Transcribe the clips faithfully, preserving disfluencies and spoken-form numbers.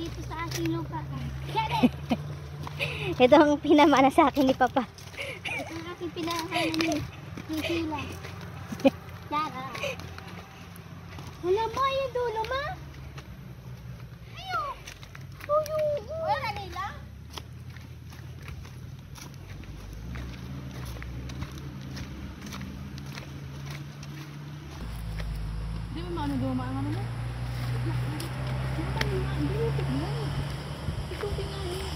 Dito sa aking lupa. Ito ang pinamana sa akin ni Papa. Ito ang aking pinamana ni, ni Sheila. Yara. Wala mo yung dulo, ma? Ayo. Tuyo. Wala nila. Di ba maano daw, maano mo? Ano ba yun? Hindi mo tignan. Ikaw tingnan mo.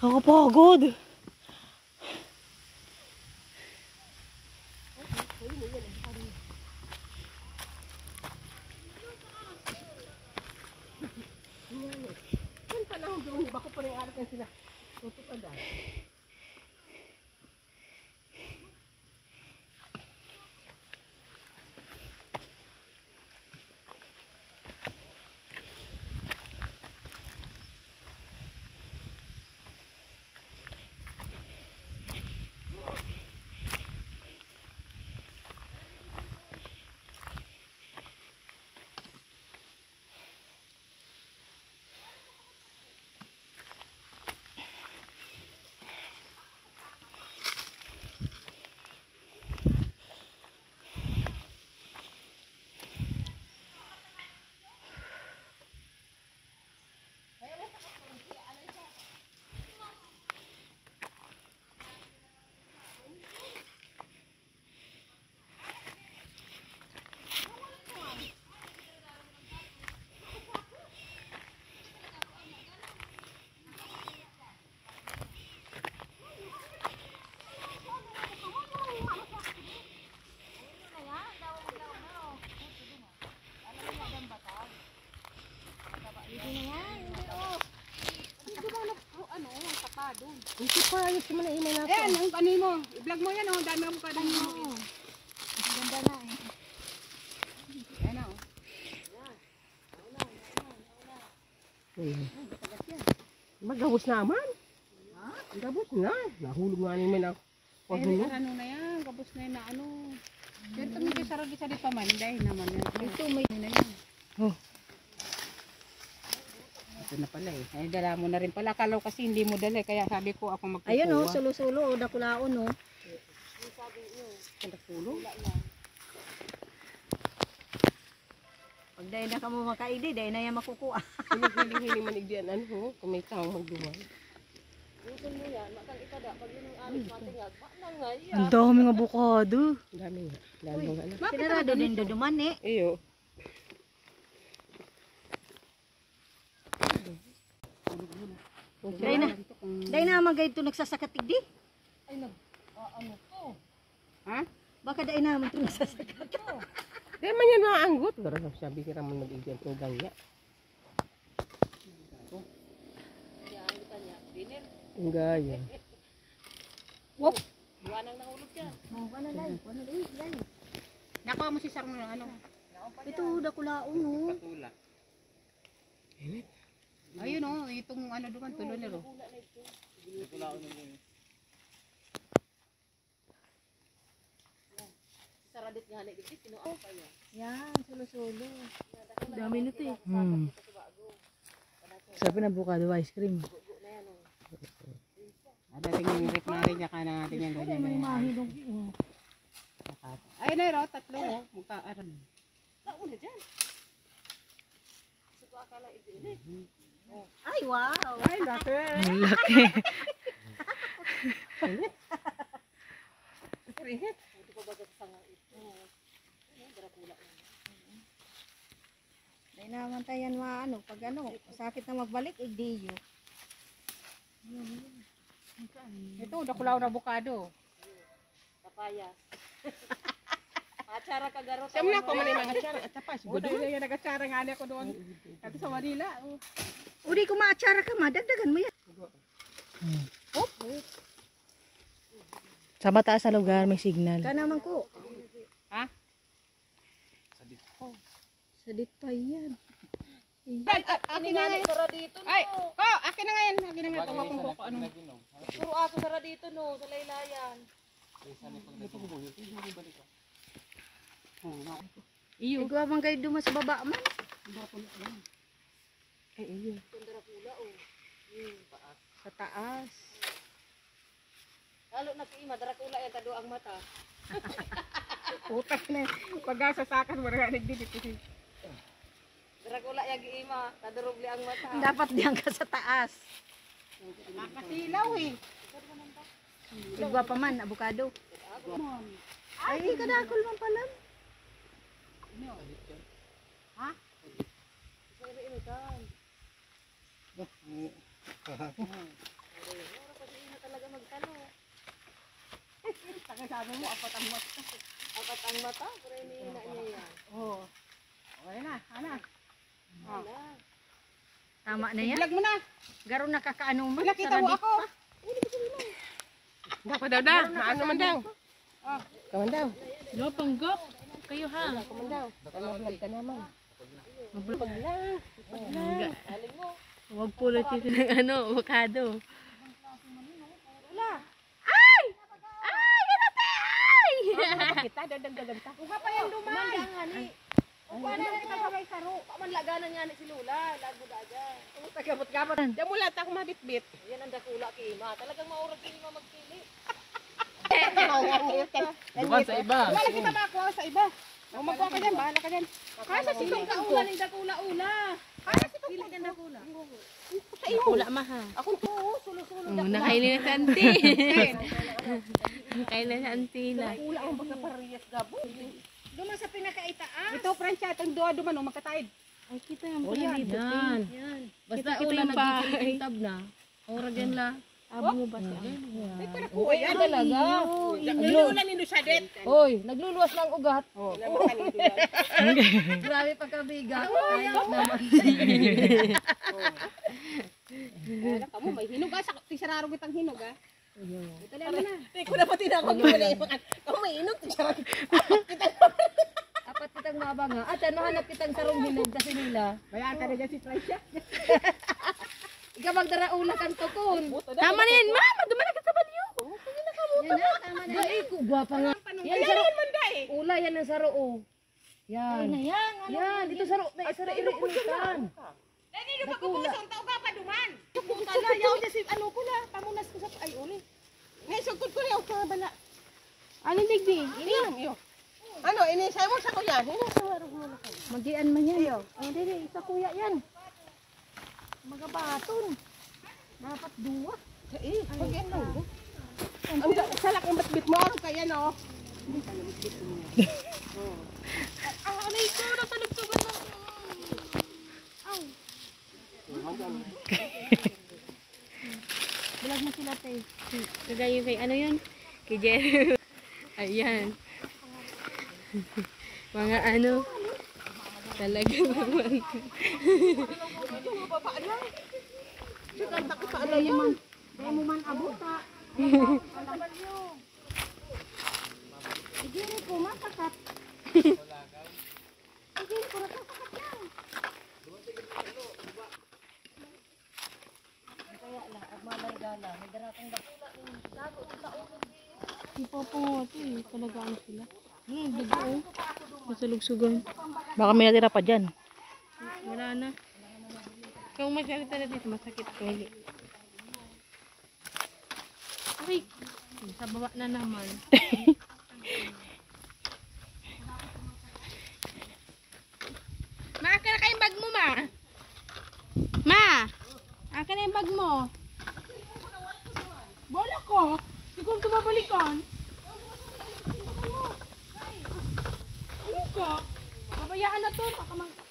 Nakakapagod. Yan pala ang doon, bako pa rin arat na sila. Tutukan dahil. Hindi na yan, hindi, oh. Hindi ba na, oh, ano, tapado? Hindi pa, ayos naman ang imay natin. Ayan, ang ano mo, i-vlog mo yan, oh, ang dami akong kadang mo. Ang ganda na, eh. Ayan, oh. Ayan. Ayan, ayan, ayan. Ayan. Magabos naman. Ha? Magabos na. Nahulog nga naman ako. Pag Ay, ano? Ano na yan? Gabos na yan na ano. Pero kami kay Sarodi sa di pa man, dahil naman yan. Ito, may na yan. Oh. Ito na pala eh. Ay, dala mo na rin pala. Akala ko kasi hindi mo dala eh. Kaya sabi ko ako magkukuha. Ayun oh, sulo-sulo oh, dakulaon oh. Ang dakulo? Pag dai na kamo makaigdi, dai na yan makukuha. Hiling-hiling man igdi an ano, kung may taong magduman. Gusto mo yan, matang ikada, pag yun ang alis, matingag, ma-, nangaya. Ang dami nga abukado. Ang dami nga. Ang dami nga, ano. Bakit sinarado talaga nindo dito? Duman eh? Iyo. Dai na. Dai na, man gayon to nagsasakat igdi. Ay, nag-, ah, ano to? Ha? Baka dai naman ito nasasagat. Di man yan maanggot. Gara sabi ka naman mag-igyan tugang niya. Ang gaya. Wop! Iwanang nahulog yan. Oh, wala, Lai. Wala, Lai, Lai. Nakuha mo si Sarong ng ano? Ito, dakulaon, oh. Patula. Ayun, oh, itong ano duman, tulo na, oh. Dakulaon na yun. Saradit nga na, digdi, kinuha pa niya. Yan, sulo-sulo. Dami nito eh. Hmm. Sabi na avocado ice cream. Ada ting rip na rin niya ka na, tingnan ko niya. Ay, na, tatlo, oh. Magkaaram. Nauna dyan. Ay, wow! Ay, laki! Ang laki. Rihit. Ito pa ba sa sanga ito? Ano, darakula na. Dai naman tayo yan maano, pag ano, sakit na magbalik, igdiyo. Ito, dakulaw na abukado. Kapayas. Atsara ka garot. Siya mo na ako, man yung mga atsara. At sapa, siguro. Dahil yan, nag-atsara nga niya ako doon. Dati sa Manila, oh. O, di ko maatsara ka, ma. Dagdagan mo yan. Hmm. Oh. Sa mataas na lugar, may signal. Ka naman ko. Ha? Sadit pa yan. Ay, a-, akin na nga yan. Sara dito, no? Ay, ko, akin na nga yan. Akin na nga. Tawag ko kung ano. Puro aso sara dito, no? Sa laylayan. Iyo. Igwa man kayo dumas baba man. Ay, iyo. Sa taas. Lalo na si Ima, darakula yan, tado ang mata. Putang na, pag-asa sa akin, marga nagdidikit. Darakula yan, Ima, tadurog li ang mata. Dapat diyan ka sa taas. Makasilaw eh. Igwa pa man, abukado. Ay, kadakol man pala. Ha? Sorry, initan. Kahapon. Ay, oras kasi ina talaga magtalo. Taka sabi mo, apat ang mata. Apat ang mata, pero iniina niya yan. Oo. Okay na, ana. Wala. Tama na yan. I-vlog mo na. Garo nakakaano mo. Nakita mo ako. Dapat daw na. Ano man daw? Kaman daw. No, panggap. Kayo ha. Kaman daw. Ano vlog ka naman? Pag lang. Pag lang. Huwag po lang titin ng ano, avocado. Ay! Ay! Ano te? Ay! Kita, dadagdagan ta. Uga pa yan duman. Umanda ang hani. Uga na kita sa may saro. Pamanlaganan nga ni si Lola. Lago daga. Ang tagamot-gamot. Diyan mo lang, ako mabitbit. Yan ang dakula kay Ima. Talagang maurag si Ima magpili. Duman sa iba. Wala kita makuha sa iba. O, magkuha ka dyan, bahala ka dyan. Kaya sa Itong sikong kaulan, ang dakula-ula. Kaya sa Pili ka dakula. Sa imo. Wala, maha. Akong tuo, sulo-sulo. Oh, nakaili na si auntie. Nakaili na si auntie na. Dakula ang pagkaparehas, gabo. Duman sa pinakaitaas. Ito, Francia, itong duwa duman, oh, magkataid. Ay, kita yung Oh, pala yan. Dito, Yan. Te. Yan. Basta Kita-kita ulan, yung bahay. Nagkikintab na. Ora dyan la. Abo mo ba siya? Ay, para ko, Uy, yan. Talaga. Iyo, Naglulo iyo. na nindo siya, det. Oy, nagluluwas na ang ugat. Oh. Wala ba kanindo yan? Grabe pagkabigat. Ay, Ay, naman. Ay, kamo, may hinog, ah. Sa, tisararo kitang hinog, ah. Iyo. Ito lang na. Teko na pati na ako. Wala. Kamo, may hinog, tisararo. Apat kitang mabanga. At ano, hanap kitang sarong hinog kasi nila. Bayaan ka na dyan si Francia. Ikaw magdara ula kan tukon. Tama na yan, mama. Duman na ka sa balyo. Yan na, tama na Ga-, yan. Eh, ku-, gwapa nga. Yan, Yan saro. Naman, day. Ula, yan ang saro, oh. Yan. Ay, na yan. Ano Yan, yan? Dito saro. May At saro, may ilo, lupot ilo, yan, tan. ah. Dali, di ba Dakula. Kubuson? Tao ka pa duman? Puta na, yaw niya si ano ko na. Pamunas ko sa, ay, uli. Ngayon, sugkod ko na yung mga bala. Ano, digdi? Ini lang, yo. Ano, ini, sa'yo mo sa kuya? Ini sa marog mo na kayo. Magian man yan. Iyo. Oh, dili, isa kuya yan. Magabaton. Dapat duwa. Eh, pag yan lang, oh. Ang da-, salak ang bitbit mo, ano kaya, no? Ah, aray ko, nasalugtugan na. Aw. Bulag mo sila, te. Kagayo kay, ano yun? Kay Jerry. Ayan. Mga ano, talaga naman. Ano man, di mo man abuta. Igiri ko, masakat. Igiri ko, nagsasakat yan. Kaya lang, at malarga na, may daratang dakula, yung lago, yung taon. Ipapango ito eh, talaga ano sila. Hmm, dugo oh. Masalugsugan. Baka may natira pa dyan. Wala na. Kung may salita na dito, masakit ko, hindi. Ay, sa baba na naman. Ma, akin na kayong bag mo, ma. Ma, akin na yung bag mo. Bola ko. Siguro ito babalikan. Ano ka? Babayaan na to. Baka mag-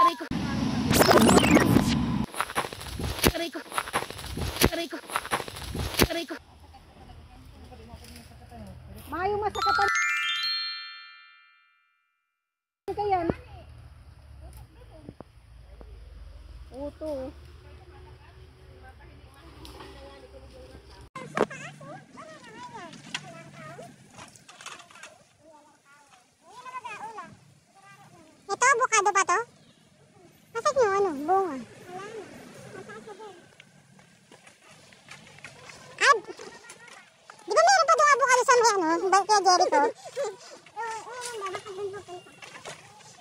Aray ko. Aray ko. Aray ko. Aray ko. Mayo masakatan. Kayan. Uto. Ito, avocado pa to? Masakit yung ano, bunga. Ah, di ba meron pa doon avocado sa may ano, ba, kaya Jericho?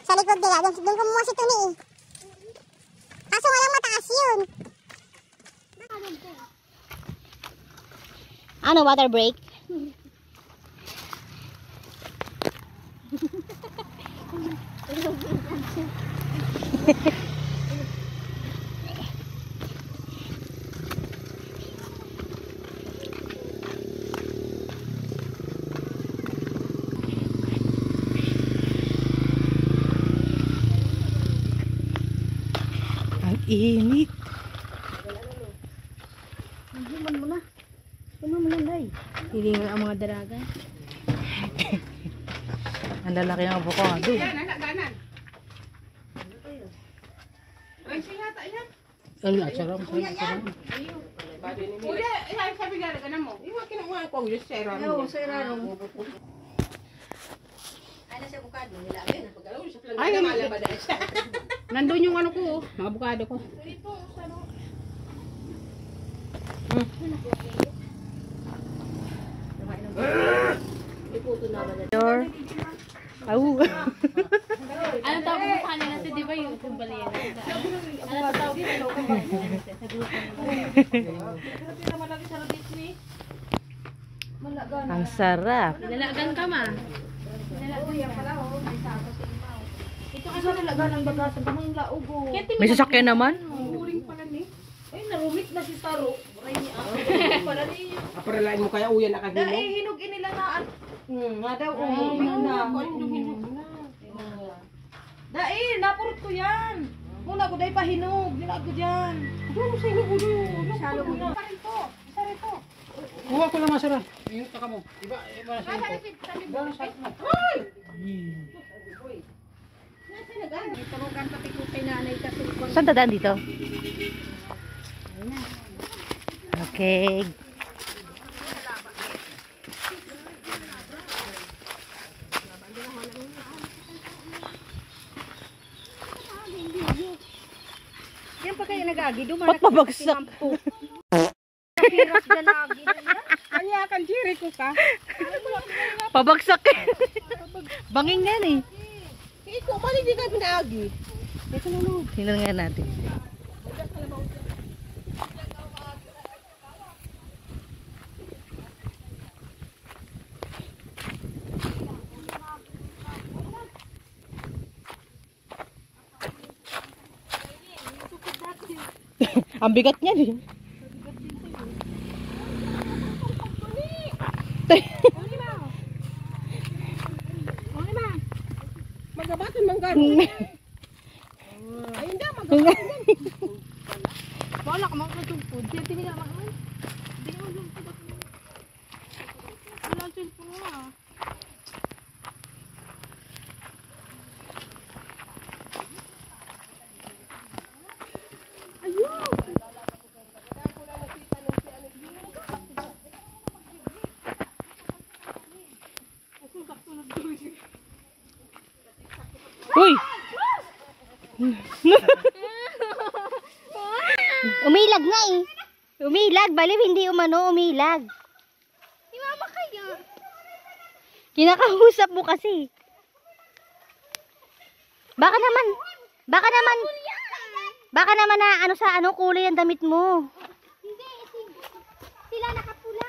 Sa likod nila, doon, doon kumuha si Tony eh. Kaso nga lang mataas yun. Ano, water break? Ang init. Ang himan mo na. Ano mo na, Nay? Hindi nga ang mga dalaga. Ang lalaki ng avocado. Yan, anak, ganan. Ay, siya yata, yan. Ay, na, sarap, sarap, sarap. Kuya, yan, sabi nga, ganan mo. Yung mga kinukuha ko, yung sera. Oo, sera. Ano siya, bukado? Wala, ayun. Ay, nandun yung ano ko, oh, mga avocado ko. Door. Au. Ano tawag mo sa kanila? Di ba yung kumbalian? Ano tawag mo sa kanila? Sa grupo mo. Ang sarap. Nalagan ka, ma. Ito kasi nalagan ang bagasan. Kamang laog, oh. May sasakyan naman. Ang uring pala ni. Ay, narumit na si Saro. Aray ni Ako. Pala niyo. Aparalain mo kaya, uyan na kahilo. Dai, hinog inila na. Hmm, nga daw, oh, hinog na. Dai, napurot ko yan. Muna ko, dai pahinog. Dinaan ko dyan. Doon sa hinog, ulo. Salo mo na. Isa rin to. Isa rin to. Kuha ko lang, masara. Yung taka mo. Iba, iba na sa ito. Doon sa mo. Ay! Saan dadaan dito? Okay. Yan pa kayo nag-agi, duman. Ba't pabagsak? Piras dyan lagi. Kanya kan Jericho ka. Pabagsak eh. Bangin yan eh. Ikaw, balik di ka pinaagi. Ito na, no. Tingnan nga natin. Ang bigat niya din. Magabaton man gano'n. Ayun daw, magabaton. Wala ka mga katugpod. Kaya tinila ka naman. Hindi naman yung katugpod. Wala ang cellphone mo ah. Uy! Umilag nga eh. Umilag, baliw, hindi umano, umilag. Si mama kaya? Kinakausap mo kasi. Baka naman, baka naman, baka naman na ano sa ano kulay ang damit mo. Hindi, si-, sila nakapula.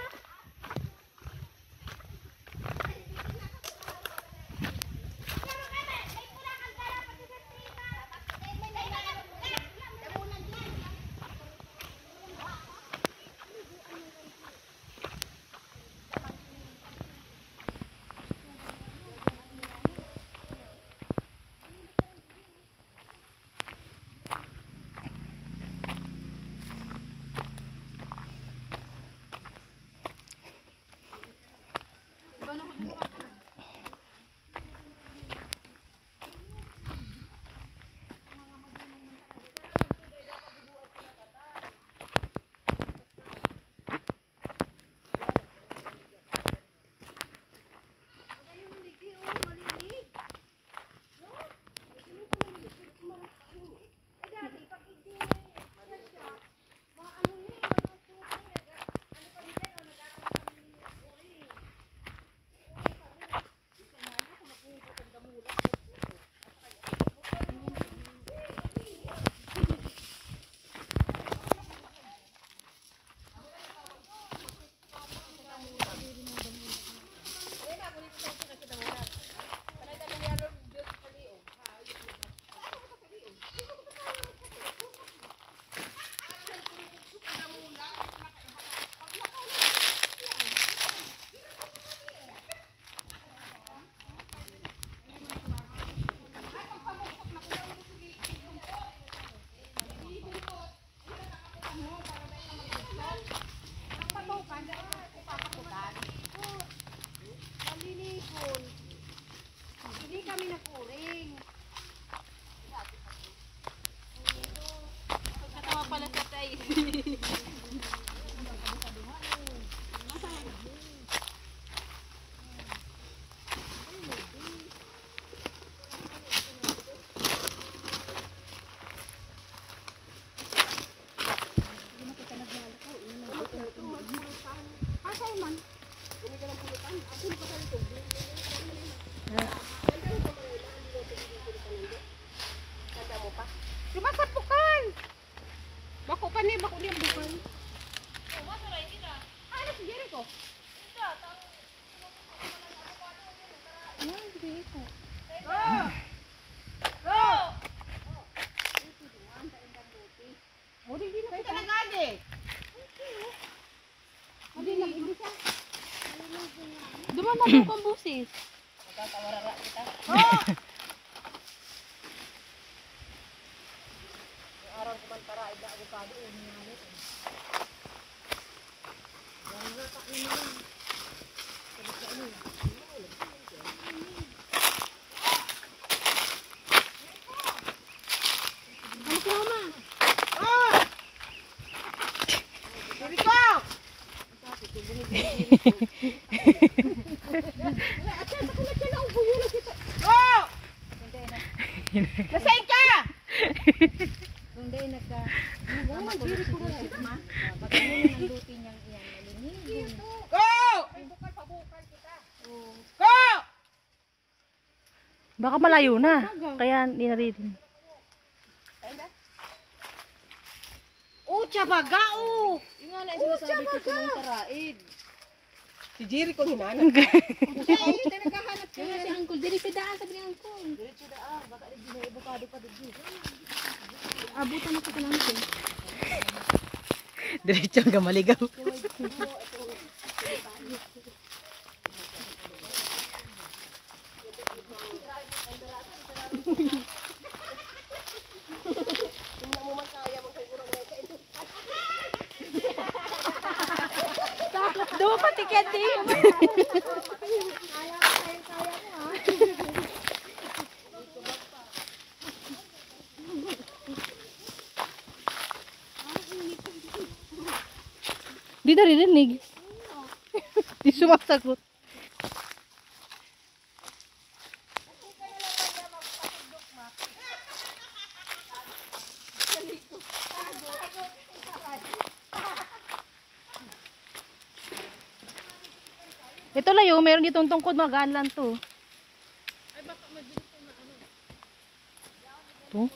Sumasapukan! Bako pa ni, bako niya bukan. Ano si Jericho? Ay, hindi ko. Uri, di na kita nagani. Uri, nag-ibig ka. Duman na po ang busis. Magkakawarara kita. Oh! Ang araw ko man para, ida, avocado, eh, nangyari. Ano po, ma? Ah! Diri ko! Oh! Nasaan ka? Kung di nagka-, ano ba, makulit, ma? Pag ano yung luti niyang iyan, malinigo. Go! Go! Baka malayo na. Kaya hindi naririnig. Oh, tiyabaga, oh! Yung nga na, oh, sinasabi ko, tiyabaga! Sa mga taraid. Si Jerry ko hinanap. Siya, eh, ito naghahanap siya. Kaya si Uncle, diri sa daan, sabi ni Uncle. Diretso daan, baka di na avocado pa dito. Abutan na kita namin. Diretso hanggang Maligaw. Duwa pati kadi. Di naririnig. Di sumasagot. Ito layo, meron ditong tungkod, magaan lang to. Ito.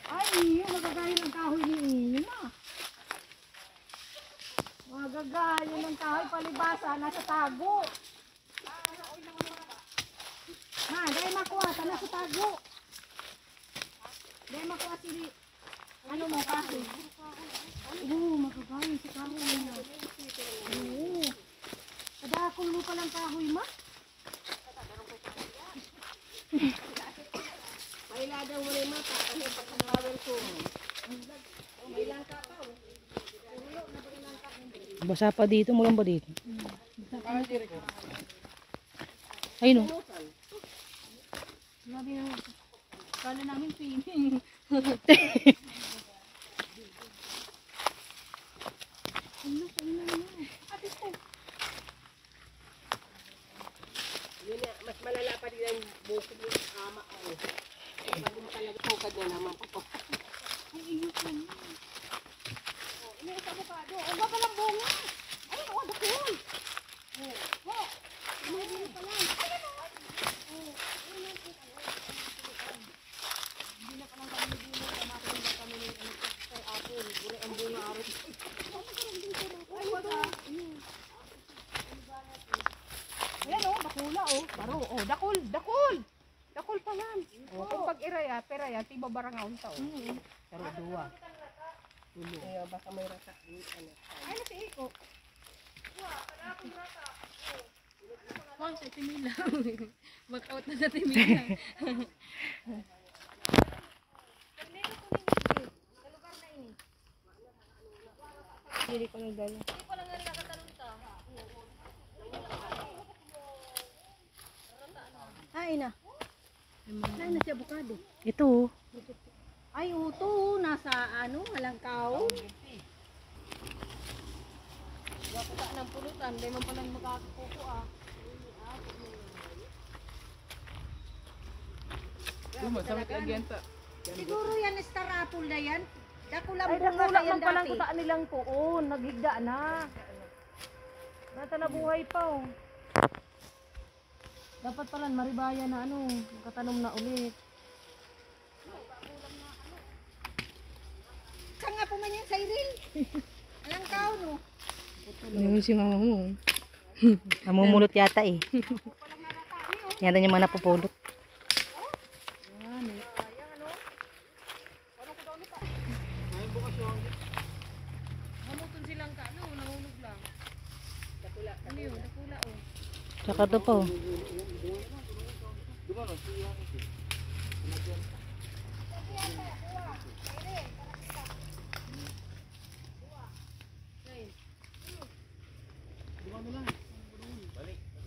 Ay, iyo, magagayon ang kahoy ni iyo, ma. Magagayon ang kahoy, palibasa, nasa tago. Ma, dai makuha, ta nasa tago. Dai makuha si, ano mo, kahoy. Oo, magagayon si kahoy na. Oo. Kadakol mo palang kahoy, ma. Maila daw mo rin, ma, pa, ano, pagkakawal ko. May langka pa, oh. Basa pa dito, murang ba dito? Ayun, oh. Grabe na. Kala namin swimming. Ano, ano, ano? Ate ko. Yun na, mas malala pa din ang bukid ni ama, oh. Pag yung talaga, bukad na naman po. Ay, ayun po. Oh, ini sa avocado. Ang gaba ng bunga. Ay, oh, dakul. Oh, oh. Ano yun pala? Ay, ano? Oh, ayun, ayun, ayun. Hindi na pala kami nagmumura, makakita kami ng ano, kay Apple. Buri ang bunga, aros. Ay, wala. Ayan, oh, dakula, oh. Baro, oh, dakul, dakul. Dakul pa yan. Oh, kung pag-iray, ah, pera yan, tiba barangaon ta, oh. Mm. Pero duwa. Tulo. Kaya baka may rata, ano. Ay, nasa iko. Wow, sa Timila. Back out na sa Timila. Hindi ko nagdala. Ay na. Ay na si avocado. Ito. Ay, uto, nasa ano, halangkaw. Wala ko sa ng pulutan, dahil man pala makakakuko ah. Yung masakit ang genta. Siguro yan, star apple na yan. Dakula. Ay, bunga dakula na yan man palang dati. Kuta nilang kuon, naghigda na. Nasa nabuhay pa oh. Dapat pala, maribaya na ano, makatanom na ulit. Saan nga po man yan, Cyril? Alang tao, no? Yun si mama mo. Namumulot yata eh. Yan din yung mga napupulot. Hamuton silang ka, ano, nahulog lang. Dakula. Ano yun? Dakula, oh. Tsaka ito po. Ay.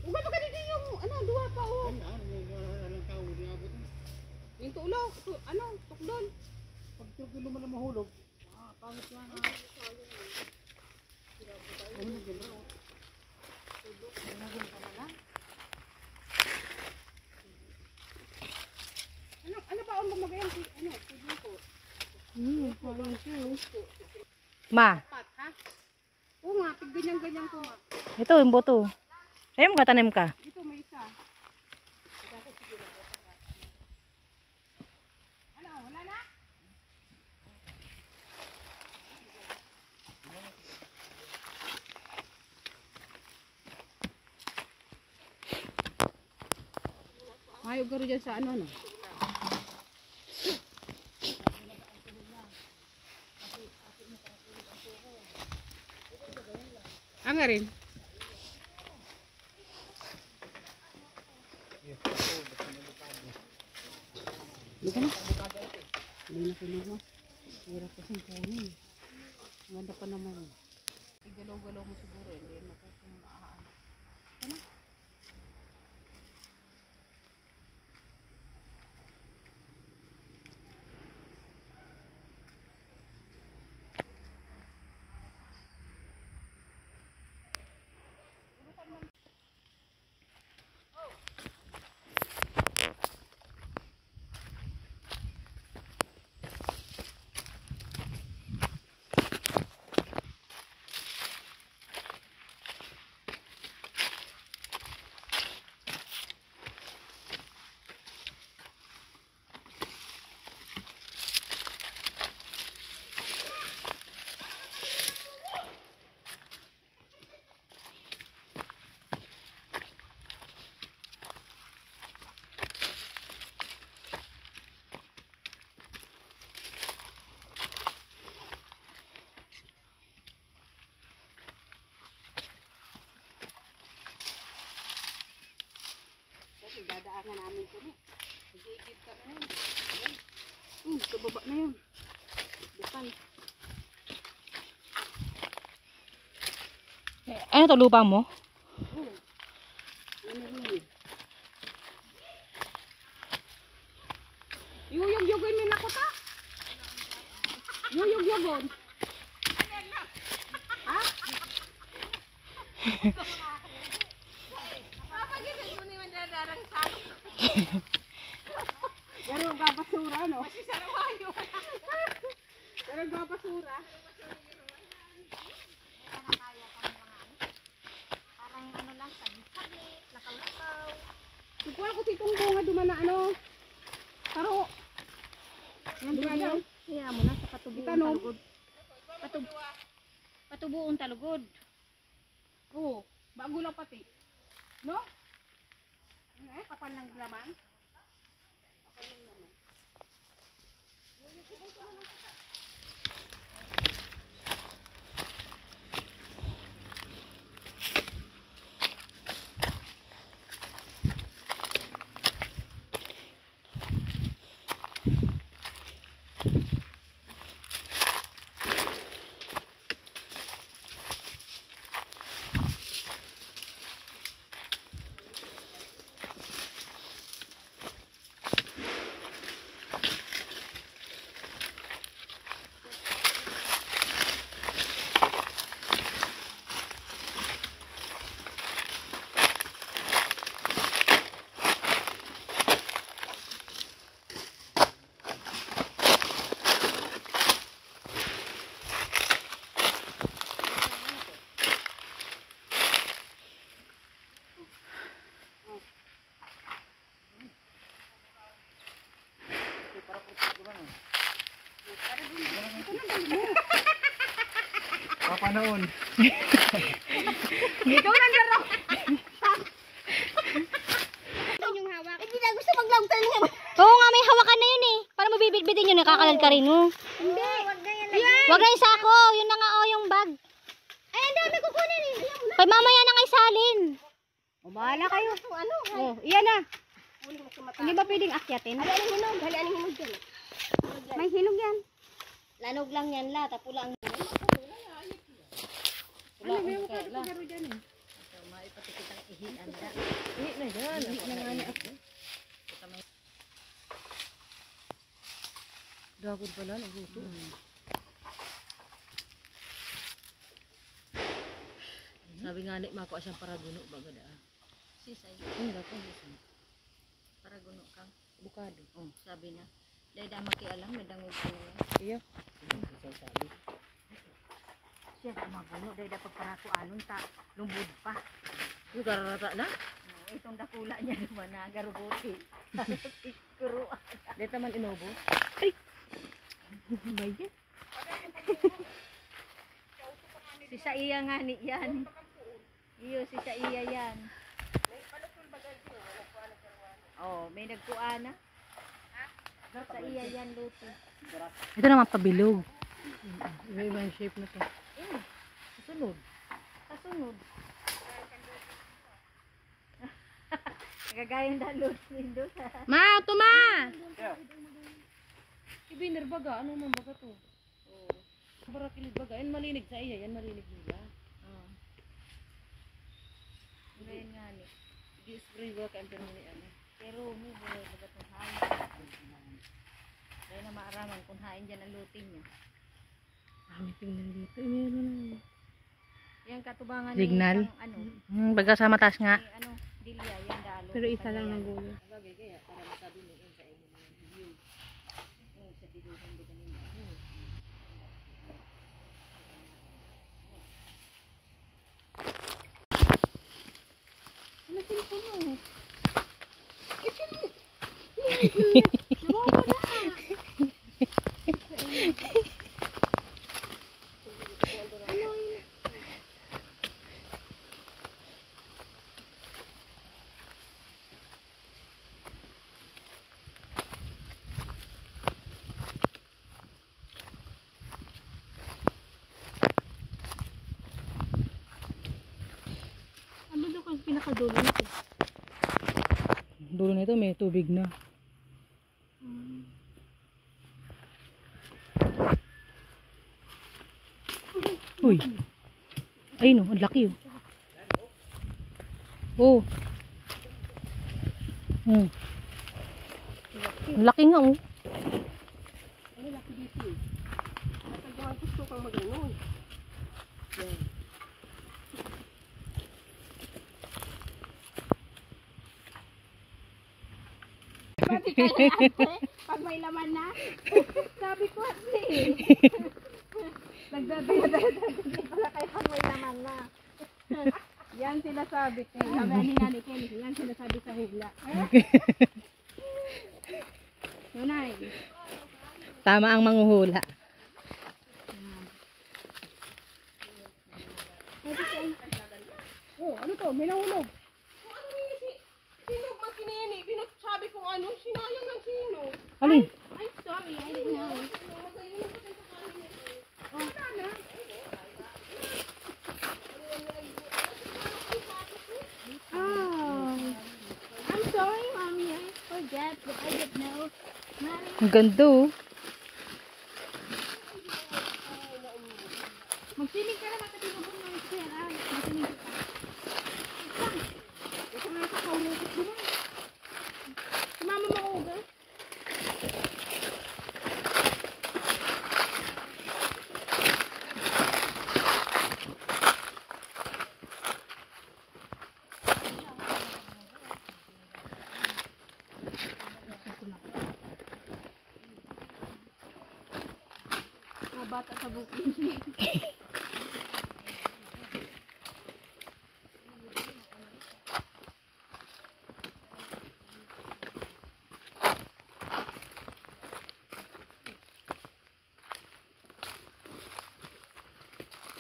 Uga pa ka dito yung, ano, duwa pa, oh. Ay, ano, yung, ano, ano, tao, di abot, eh. Yung tulo, tu-, ano, tukdol. Pag tukdol naman ang mahulog, ah, pangit nga na. Mahulog yun, bro. Mahulog ka na lang. Ano, ano ba ang magayang si, ano, si Biko? Hmm, ayun siya, oh. Ma. Pat, ha? Oo nga, pag ganyan-ganyan ko nga. Ito, yung buto. Ayun, magkatanim ka. Dito, may isa. Ano, wala na? Mayo garo dyan sa ano, no? Ang nga rin. Hindi ka na. Hindi na kinuha. Hirap kasing kunin. Maganda pa naman. Igalaw-galaw mo siguro, hindi na po kung maaano. Ano? Kasi dadaanan namin kami. Nag-iigib kami na yun. Ayun. Yun, sa baba na yun. Bukan. Eh, ano to, lupa mo? Oo. Ano yun? Yuyog-yogon mo na kuta. Yuyog-yogon. Ha? Papagitin mo ni Mandadarang sa akin. Pero babasura, no? Masisarawayo. Pero babasura. Parang ano lang, saglit-saglit, lakaw-lakaw. Ikuha ko si itong bunga duman na ano, taro. Yan, Hindi brother. Yan. Kaya mo na sa patubuon Itanom. Talugod. Patub patubuon talugod. Oo, bago lang pati. No? Ano eh, kapal ng laman. Noon. Ikaw na laro. Ano yung hawak? Hindi na gusto maglawag tayo niya. Oo nga, may hawakan na yun eh. Para mabibitbitin yun, nakakalad ka rin mo. Hindi. Wag na yan. Wag na yung sako, yun na nga oh, yung bag. Ay, ang dami kukunin eh. Ayaw na. Kay mamaya na nga isalin. Umahala kayo. Ano? Ay, Oh, iyan na. kunin mo sa mata. Hindi ba pwedeng akyatin? Ano yung hinog? Hali, ano yung hinog dyan? May hinog yan. Lanog lang yan la, tapula ang Ano may avocado pa garo dyan eh? Maipatikit ang ihi, anda. Hindi na yan. Ihi na nga ni ako. Dagod pala, naguto. Sabi nga ni, makuha siyang paraguno, baga daan. Sisay, Hindi ako, hindi siya. paraguno kang. Bukado. Oh, sabi na. Dahil dahil makialam, nadangog ko na yan. Iyo. Sabi. Siya, kumaguno, dahil dapat parakuanon ta, lumbod pa. Yung kararata na? Oh, itong dakula niya naman na garubote. Siguro. Dito man inubo. Bayan. Si sa iya nga ni yan. Iyo, si sa iya yan. Oh, may nagkuha na. Sa iya yan, Luti. Ito naman pabilog. Iba-iba yung shape na to. Eh, Sunod. Kasunod. Nagagayang dalot, Windows. Ma, ito ma! Ibiner baga, ano man baga to? Oo. Barakilid baga, yan malinig sa iya, yan malinig nila. Oh. Ngayon nga ni. Di spray ba ka ang ni ano? Pero ni, baga itong hain. Kaya na maaraman kung hain dyan ang luti niya. Kami tingnan dito, eh, meron na. Yan katubangan Signal? Ng, ano, Hmm, baga sa mataas nga. May ano, dilya, yan dalo. Pero isa lang ang gulo. Ano daw ang pinakadulo nito? Dulo nito, may tubig na. Uy. Ayun oh, ang laki oh. Oh. Hmm. Ang laki nga oh. Ano laki dito eh? Nasa gawa gusto kang mag-ano eh. Yan. Pati kaya ate, pag may laman na. Sabi ko ate. Nagdadaya-daya pala kayo pag may laman na. Yan sinasabi ko. Sabi ni Nanay Kelly, yan sinasabi sa hula. Nanay. Tama ang manghuhula. Oh, ano to? May nahulog. Sino ba kinini? Binot sabi kong ano, sinayang ng sino? Alin? I'm sorry, I didn't know. Oh. I'm sorry, mommy. I forget, but I didn't know. Mommy. Ang ganda oh. Magsiling ka na, makatulog mo ng pera. Magsiling ka. Ito nga sa kaulukot mo. Si mama mauga. Mga bata sa bukid.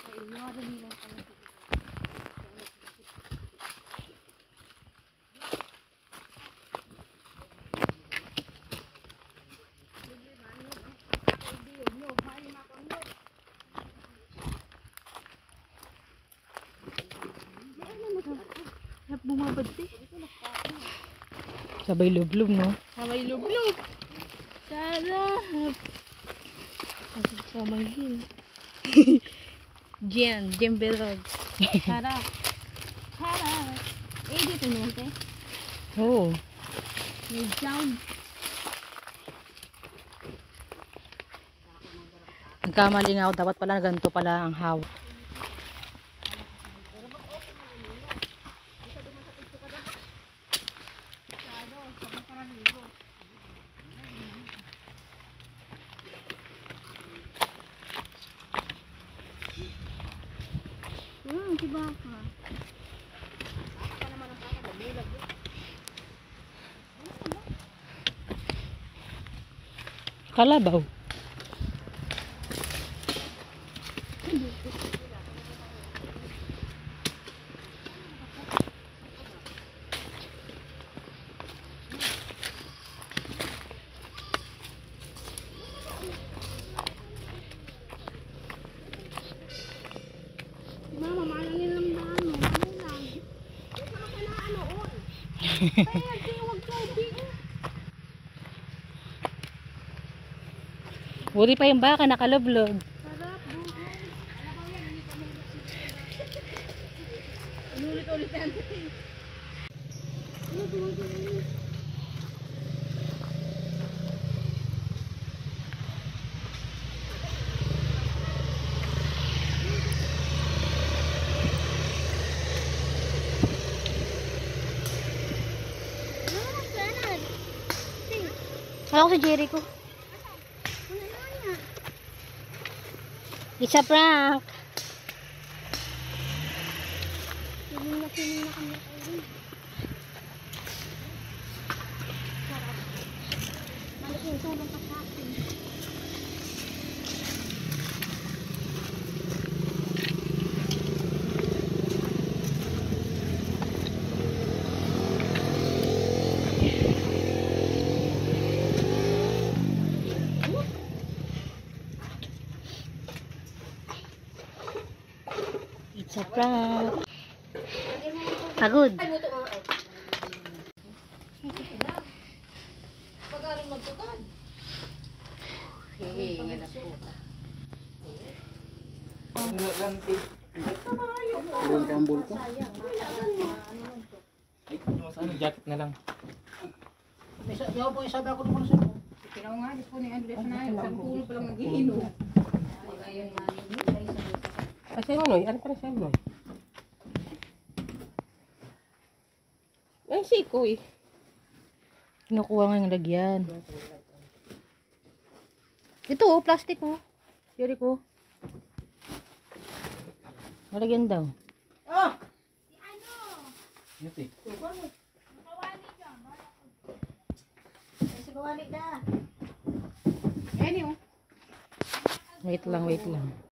Sa inyo, Bumabad, te. Sabay lublob, no? Sabay lublob. Sarap. Sabay din. Jen, Jen Berog. Sarap. Sarap. Eh, dito naman, te. Oo. May sound. Nagkamali nga ako. Dapat pala ganito pala ang hawak. Hmm, si baka. Kalabaw. Mama, manangin lang ba ano? Ano lang? Ito na ka na, ano, on. Kaya, di, wag ka, di. Buti pa yung baka, nakalublog. Sarap, buhay. Inulit-ulit yan. Kala ko si Jericho. It's a prank. Feeling na feeling na kami. Malaking tulong ka sa akin. It's a prank. Pagod. Doon pa ang bulto. Ay, yung sa ano, jacket na lang. May sa, yaw po, yung sabi ako naman sa. Kinaw nga, di po ni Andres na yun. Isang puno pa lang nag-iinom. Ay, sa'yo, Noy. Ano pa rin sa'yo, Noy? Ay, siko eh. Kinukuha nga yung lagyan. Ito, oh, plastic, oh. Yari ko. Malagyan daw. Ah! Ano eh? Wait lang, wait lang.